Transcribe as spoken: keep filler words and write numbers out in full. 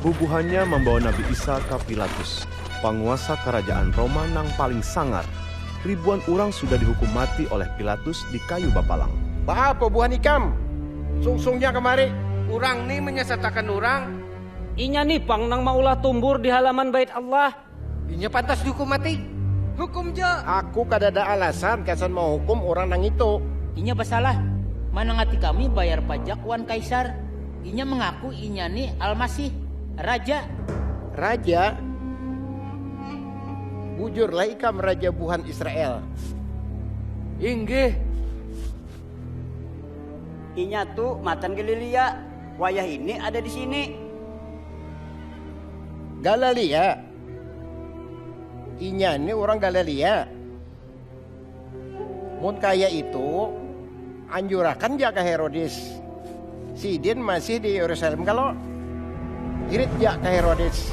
Bubuhannya mambawa Nabi Isa ka Pilatus, panguasa karajaan Roma nang paling sangar. Ribuan urang sudah dihukum mati oleh Pilatus di kayu bapalang. Baapa buhan ikam? Sungsungnya kamari. Urang ni manyasatakan urang. Inya ni pang nang maulah tumbur di halaman Bait Allah. Inya pantas dihukum mati. Hukum ja. Aku kadada alasan gasan mahukum urang nang itu. Inya basalah, manangati kami bayar pajak wan Kaisar. Inya mangaku inya ni Al-Masih, Raja. Raja? Bujurlah ikam raja buhan Israel. Inggih. Inya tu matan Galilea. Wayah ini ada di sini. Galilea? Inya ni urang Galilea. Mun kaya itu, anjurakan ja ka Herodes. Sidin masih di Yerusalem kalo? Irit ja ka Herodes.